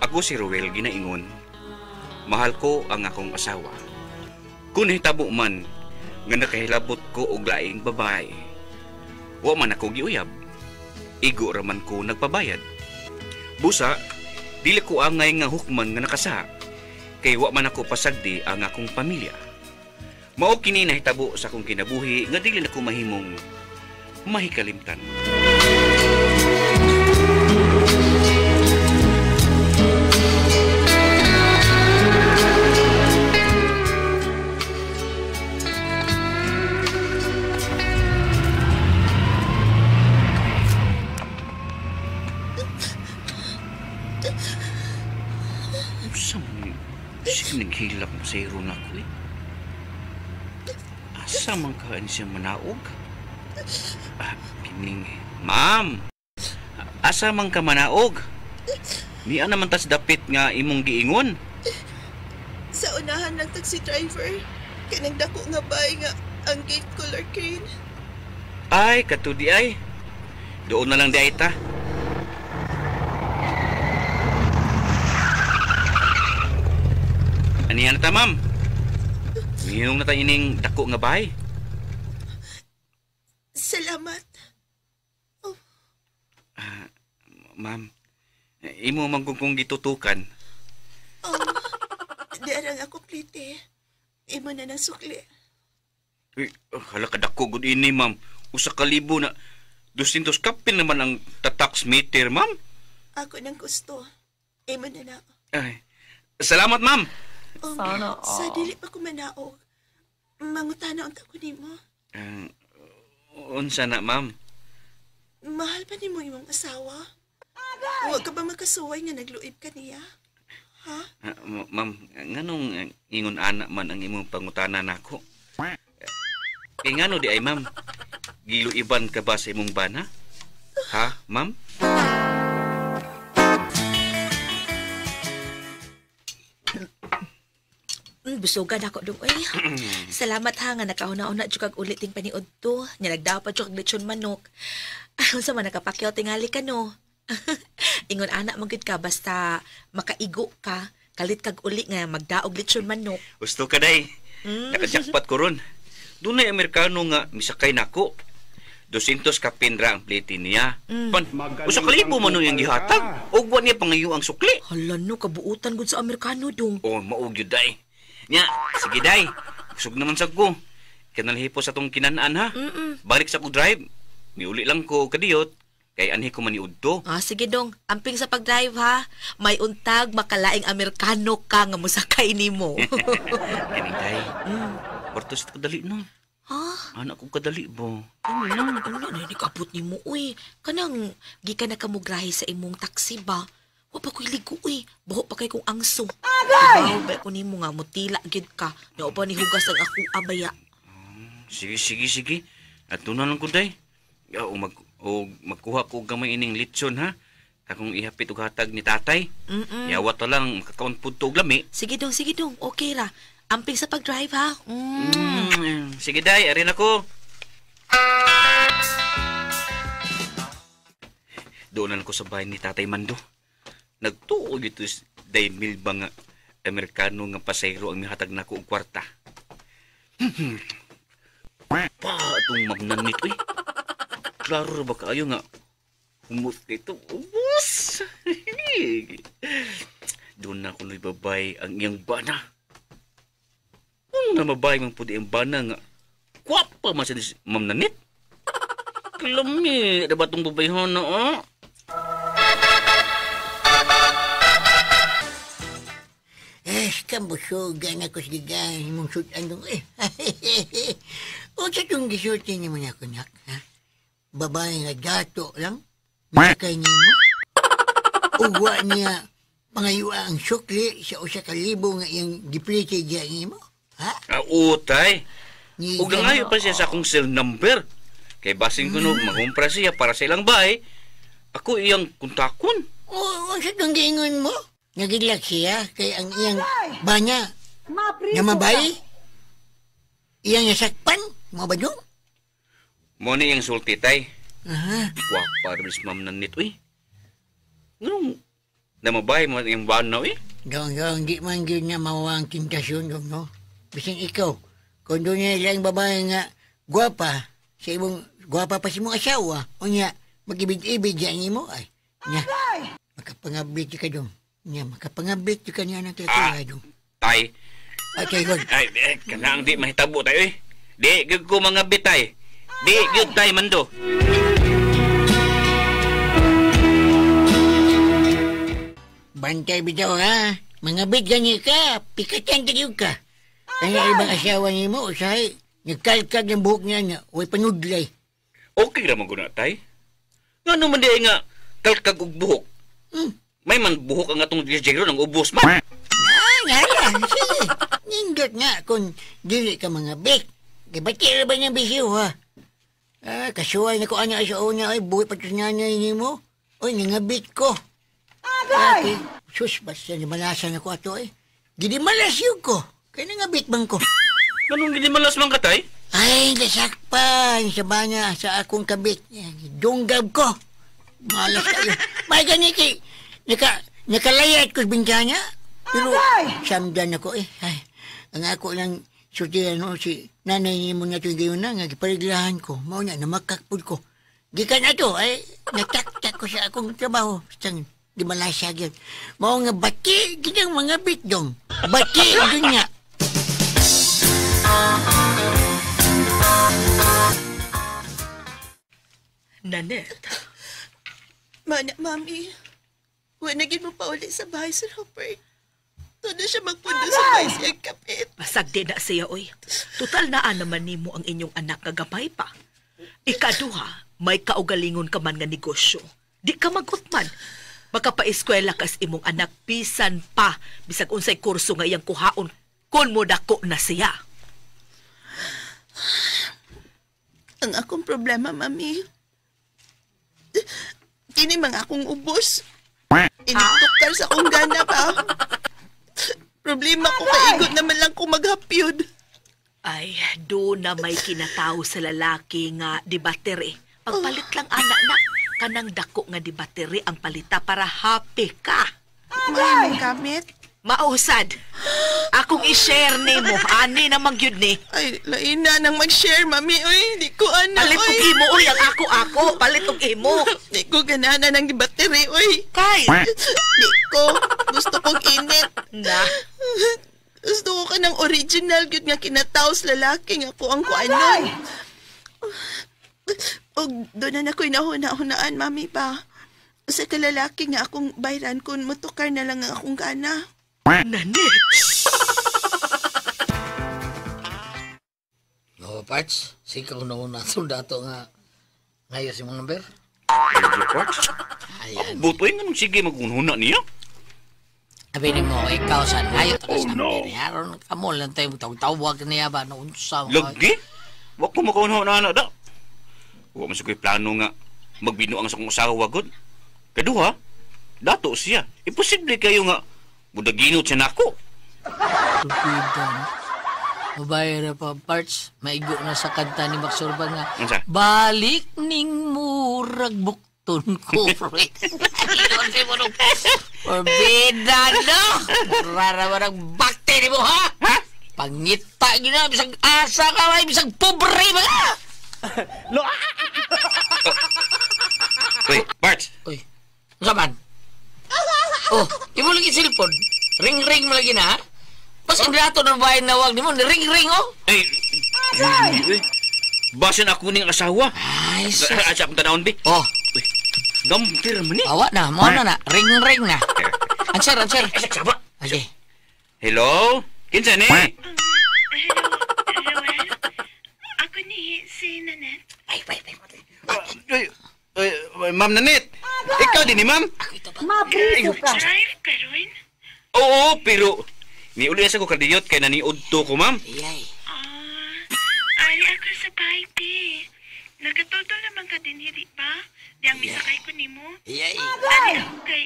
Ako si Ruel ginaingon. Mahal ko ang akong asawa. Kung nahitabo man nga nakahilabot ko og laing babae, wa man ako giuyab. Igo ra man ko nagpabayad. Busa, dili ko angay nga hukman nga nakasa, kay wa man ako pasagdi ang akong pamilya. Mao kini nahitabo sa akong kinabuhi nga dili nako mahimong mahikalimtan. Naghilak mo sa iro na ko eh. Asa man ka siya manaog? Ah, kining, ma'am, asa man ka manaog? Niya naman tas dapit nga imong giingon. Sa unahan ng taxi driver, kanang dako nga bay nga ang gate color green. Ay, katudi ay. Doon na lang di ay ta. Anihan na ta, ma'am. Mihong na ta ining dako nga bahay. Salamat. Oh. Ma'am, imo man kung gitutukan. Oh, di arang ako plite. Imo na ng sukli. Uy, hala ka dako gud ini, ma'am. Usa ka libo na 200 kapil naman ang tax meter, ma'am. Ako nang gusto. Imo na na. Ay, salamat, ma'am. Sana sa dili pa ko manaog. Mangutana unta ko nimo. Unsa na, ma'am? Mahal pa nimo imong asawa? Wa ka ba makasuway nga nagluib ka niya? Ha? Ma'am, nganong ingon ana man ang imong pangutana nako? Kay ngano di ay, ma'am? Giluiban ka ba sa imong bana? Ha, ma'am? Busugan ako dong ay. Salamat ha nga nakauna-una jud kag ulit ting paniud to. Nya nagdapat jud kag lechon manok. Unsa man nakapakyaw tingali ka no. Ingon ana man gyud ka basta makaigo ka, kalit kag uli nga magdaog lechon manok. Gusto ka day. Nakajackpot ko ron. Dunay Amerikano nga misakay nako. 200 kapin ra ang plate niya. Pan, usa ka libo man iyang gihatag. Ug wa niya pangayo ang sukli. Hala no, kabuutan gud sa Amerikano dong. Oh, mao gyud day. Nya, sige day. Kusog naman sa ko. Kanalhipo sa tong kinanaan ha. Balik sa ko drive. Miuli lang ko kadiyot. Kay anhi ko maniud to. Ah, sige dong. Amping sa pag-drive ha. May untag makalaing Amerikano ka nga mosakay nimo. Kani day. Portos kadali no. Ha? Anak ko kadali bo. Ano na nikabot nimo uy. Kanang gikan na kamugrahe sa imong taxi ba? Wa pa ko'y ligo uy. Buho pa kay kong angso. Agay! Bawo ko nimo nga mutila gyud ka. Nao pa ni hugas ang ako abaya. Sige. Ato na lang ko day. O magkuha ko gamay ining litson ha. Akong ihapit og hatag ni tatay. Yawat ta lang makakaon pud to og lami. Sige dong. Okay ra. Amping sa pag-drive ha. Sige day, arin ako. Doon na lang ko sa bahay ni Tatay Mando. Nagtuo ito day milba nga Amerikano nga pasayro ang mihatag nako og kwarta. Pa itong magnanit eh. Klaro ba kaayo nga humot ito? Ubus! Doon na ako naibabay ang iyang bana. Kung namabay mang pudi ang bana nga kwapa man siya Ma'am Nanit. Kalami, na ba itong babayhan na ah? Eh, kabusugan ako sa gigan mong sutan dong eh. Unsa tong gisulti nimo na kunak, ha? Babae nga dato lang, nakay nimo. Uwa niya pangayua ang sukli sa usa ka libo nga iyang giplite diya nimo, ha? Ah, utay. Ug nangayo pa siya sa akong cell number. Kay basin ko no, magumpra siya para sa ilang bahay. Ako iyang kontakon. O, unsa tong giingon mo? Nagilak siya kay ang iyang banya namabay? Iyang nasakpan? Mga ba doon? Mo ni iyang sulti, tay. Aha. Kwapa rin si Ma'am Nanit, uy. Nganong Namabay mo yung banaw eh. Dong, dong, di man yun nga mawa ang tintasyon, dong, no? Bisin ikaw, kung doon niya ilang babae nga gwapa, sa imong, gwapa pa si mong asawa, o niya, mag-ibig-ibig yan mo, ay, niya, makapangabit ka dong. Niya, makapangabit ka niya ng kilakila, dong. Tay. Ay, tay, God. Ay, kanang di mahitabo tayo eh. Di, gyud ko mga bitay. Di, gyud tay, mando. Bantay bitaw, ha? Mga bit gani ka, pikatan tayo ka. Kaya ibang asawa ni mo, usahay, nagkalkag ng buhok niya niya, uy panudlay. Okay ra man guna, tay. Nga naman di nga, kalkag og buhok. May man buhok ang atong jero ng ubos man. Ah, nga sige. Nindot nga kung dili ka mga bit. Gibati ra ba niyang bisiw, ha? Ah, kasuway na ko ana sa una, ay buhay pa nanay ni mo. Uy, nangabit ko. Agay! Sus, basta nimalasan ako ato eh. Gidimalas yun ko. Kaya nangabit man ko. Anong gidimalas man ka, tay? Ay, nasakpan sa bana sa akong kabit. Dunggab ko. Malas kayo. May ganiki. Nakalayat ko sa bintana. Pero samdan ako eh. Ay, ang ako lang sultihan no, si nanay mo na ito gayon na, nga gipariglahan ko. Mao na, namakakpod ko. Gikan na to, ay, nataktak ko sa akong trabaho. Sang di malasya yun. Mao nga bati, ginang mga bitdong. Bati, yun nga. Nanette. Mana, Mami. Wala naging mo pa ulit sa bahay si Robert. Doon na siya magpundo sa bahay siyang kapit. Basag di na siya, oy. Total naa naman nimo ang inyong anak kagamay pa. Ikaduha, may kaugalingon ka man nga negosyo. Di ka magutman. Makapaeskwela kas imong anak bisan pa bisag unsay kurso nga iyang kuhaon kun mo dako na siya. Ang akong problema, Mami, kini mga akong ubos. Initukar sa akong gana pa. Problema ko kaigot naman lang kung maghapyod. Ay, do na may kinatao sa lalaki nga di battery. Pagpalit lang anak na kanang dako nga di battery ang palita para happy ka. May gamit. Mausad. Akong i-share nimo. Ani namang gyud ni. Ay, lain na nang mag-share, Mami. Uy, di ko ana. Palit og imo, uy. Ang ako-ako. Palit og imo. Di ko ganana ng battery, uy. Kay. Di ko. Gusto kong init. Na. Gusto ko ka ng original gyud nga kinataos lalaki nga ko ang kuanon. Og doon na ako'y nahuna-hunaan, Mami ba? Sa kalalaki nga akong bayran kung motukar na lang ang akong gana. Nanit! No, Parts, sikaw na una itong dato nga ngayon si mong number. Ay, Parts? Ayan. Butoy nga nung sige magunhuna niya. Sabi ni mo, ikaw saan ngayon tagas oh, no. Haron ka mo lang tayo tawag niya ba noon sa... Lagi? Wag ko makaunhuna na da. Huwag man sa ko'y plano nga magbinuang sa kong asawa, god. Kaduha, dato siya. Imposible kayo nga budaginot siya nako. Tupidan. Babae na pa, Parts. Maigo na sa kanta ni Max Urban nga. Unsa? Balik ning murag bukton ko. Forbidden, no? Rara ng bakte ni mo, ha? Ha? Pangita gina, bisag asa ka, may bisag pobre mga! Uy, Parts! Uy, unsa man? Oh, imo lagi cellphone. Ring-ring mo lagi na, ha? Pas ang dato ng bahay na wag nimo, ring-ring, oh! Ay, ay, basin ako ning asawa. Ay, sus. Asa akong tanawon, bi. Oh, Uy, gamtir man ni. awa na, mo na na. Ring-ring na. Answer, answer. Ay, saksaba. Okay. Hello? Kinsa ni? Hello, Roel? Ako ni si Nanette. Ay, ay, ay. Ay, ay, Ma'am Nanette. Ikaw din ni Ma'am? Mapriso ka. Drive ka ron? Oo, pero niuli na sa ko kadiyot kay naniudto ko, Ma'am. Ay, Ah, ari ako sa bahay, te. Nagatultol naman ka din, di ba? Di ang misakay ko nimo. ay, ay. Ari ako kay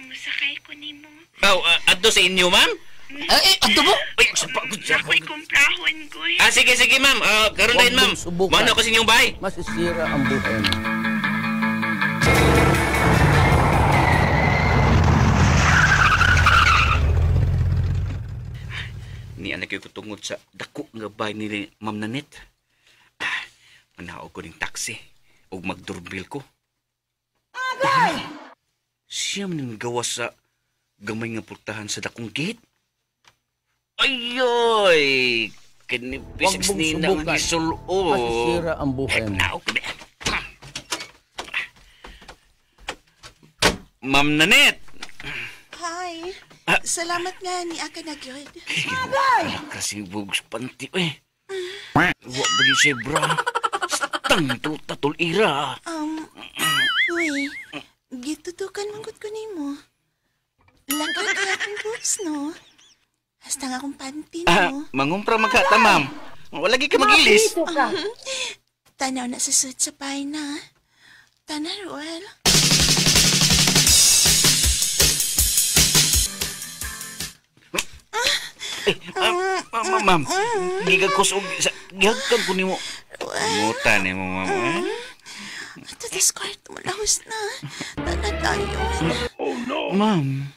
musakay ko nimo. Oh, adto sa inyo, Ma'am? Ay, adto mo? Ay, sa pagod sa Ako'y kumprahon ko. eh. Ah, sige, sige, ma'am. Karon Huwag din, ma'am. mong subukan. Mano ko sa inyong bahay. Masisira ang buhay mo. patutungod sa dako nga bahay ni Ma'am Nanette. Manaog ko ning taxi ug magdurbil ko. Agay! Siya man yung gawa sa gamay nga pultahan sa dakong gate. Ayoy! Kinipis ni na ang gisulo. Masisira ang buhay mo. Ma'am Nanette! Hi! Salamat nga ni Aka na gyud. Agay! Kasi bugs panty eh. Wa ba siya bra? Stang tatol ira. Uy, gitutukan manggut ko nimo. Langkag kaya akong boobs, no? Hasta nga akong panty, no? Mangumpra magkata, ma'am. Wala gi ka magilis. Tanaw na sa suit sa paina. Tanaw, Ruel. Ma'am, gigagkos og gihagkan ko nimo. Muta nimo, ma'am. Ito, discard mo lahos na. Tana tayo. Oh, no. Ma'am.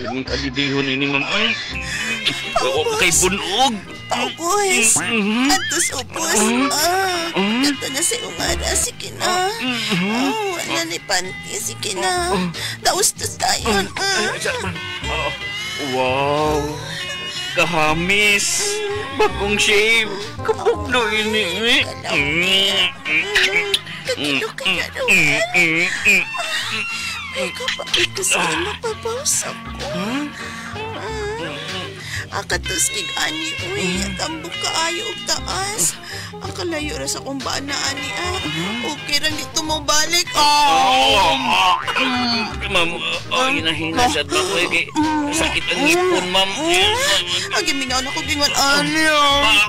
Ang kadidihon ini, ma'am. Ay, ako kay bunog. Paubos. Atos ubos. Kato na sa ungara. Sige na. Wala ni panty. Sige na. Daustos tayo. Wow. Kahamis. Bagong shave. Kapugno ini. Kakilo ka na, Ruel. Ay, kapait ko sa imo, papaus ako. Akatos kig ani, uy. Tambok kaayo og taas. Ang kalayo ra sa akong bana, ani, ah. Okay rang dito mo balik. Oh! Ma'am, hinahina siya. Sakit ang ngipon, ma'am. Ang gimingaw na ko gingon, ani, ah.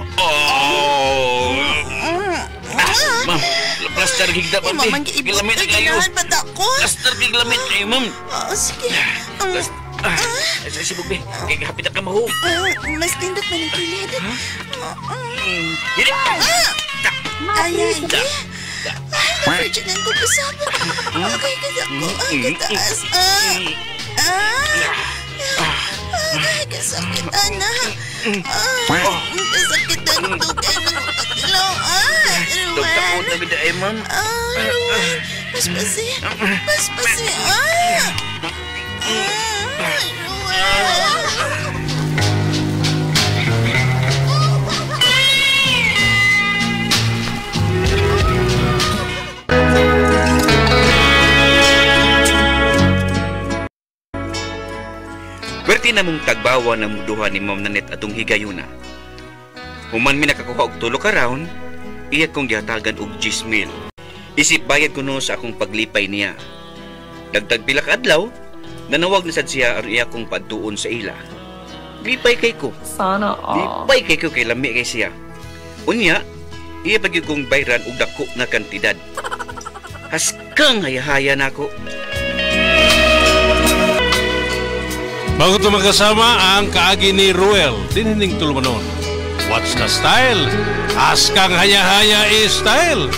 Ma'am, plaster higda pa, be. Ma'am, gilamit kayo. Plaster giglamit kayo, ma'am. Oo, sige. Sibog, be. Kaya hapit na ka mahog. Mas tindot man ang kilid. Hindi! Ay, ay, ay. Ay, virgin ko kasama. Okay, kasako. Ay, kataas. Ay, kasakit, ana. Kasakit ang tukay ng patilaw. Ruel. Dugtakot na bida, eh, ma'am. Ruel. Paspasi. Paspasi. Ruel. Pwerte na mong tagbawa na mong duha ni Ma'am Nanette atong higayuna. Human mi nakakuha og tulo ka round, iya kong gihatagan og 10 mil. Isip bayad ko no sa akong paglipay niya. Dagdag pila ka adlaw, nanawag na sad siya aron iya kong padtuon sa ila. Lipay kay ko. Sana all. Lipay kay ko kay lami kay siya. Unya, iya pa gyud kong bayran og dako nga kantidad. Haskang hayahaya nako. Bago ito magkasama ang kaagi ni Ruel, dinhining tulumanon. What's the style? Askang haya-haya is style.